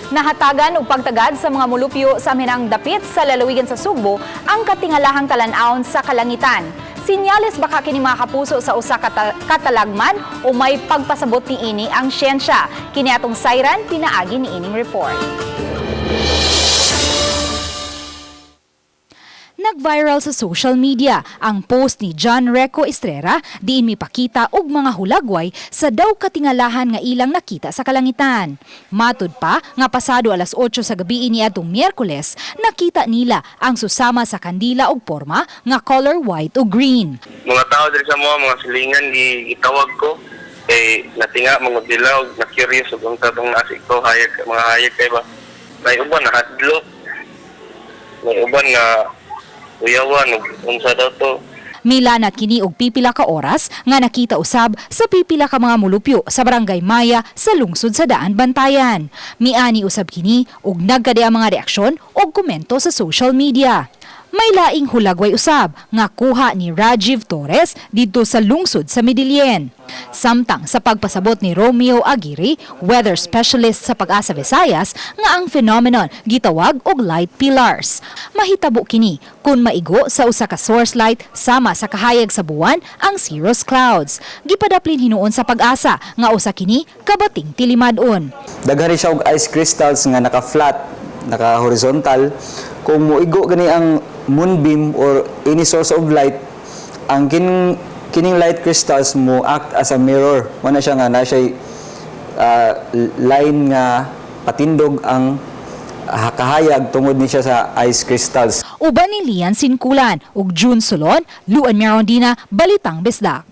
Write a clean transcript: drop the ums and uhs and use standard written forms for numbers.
Nahatagan og pagtagad sa mga mulupyo sa amihanang dapit sa lalawigan sa Sugbo ang katingalahang talan-awon sa kalangitan. Sinyales baka kini, mga kapuso, sa usa ka katalagman o may pagpasabot niini ang siyensya? Kini atong sayran pinaagi ni ining report. Nag-viral sa social media ang post ni John Reco Estrera diin mipakita og mga hulagway sa daw katingalahan nga ilang nakita sa kalangitan. Matud pa nga pasado alas 8 sa gabi niadtong Miyerkules, nakita nila ang susama sa kandila og porma nga color white o green. Mga tao diri sa mga silingan gitawag ko kay natinga mga dilaw, na curious ug unsa tong nasi ko hayag, mga hayag kay ba. May uban na hadlok, may uban nga uyawan ug unsa daw to. Milanat kini og pipila ka oras nga nakita usab sa pipila ka mga mulupyo sa Barangay Maya sa lungsod sa Daanbantayan. Miani usab kini og nagkadi ang mga reaksyon og komento sa social media. May laing hulagway usab nga kuha ni Rajiv Torres didto sa lungsod sa Medellin. Samtang sa pagpasabot ni Romeo Aguirre, weather specialist sa Pag-asa Visayas, nga ang phenomenon gitawag og light pillars. Mahitabo kini kung maigo sa usa ka source light sama sa kahayag sa buwan ang cirrus clouds. Gipadaplin hinuon sa Pag-asa nga usa kini kabating tilimad-on. Daghan siya og ice crystals nga naka-flat, naka-horizontal. Kung moigo gani ang moonbeam or any source of light, ang kining light crystals mo act as a mirror. Mao na siya nga na siya line nga patindog ang kahayag tungod ni siya sa ice crystals. Uban ni Lian Sinkulan ug June Solon, Luan Mirondina, Balitang Bisdak.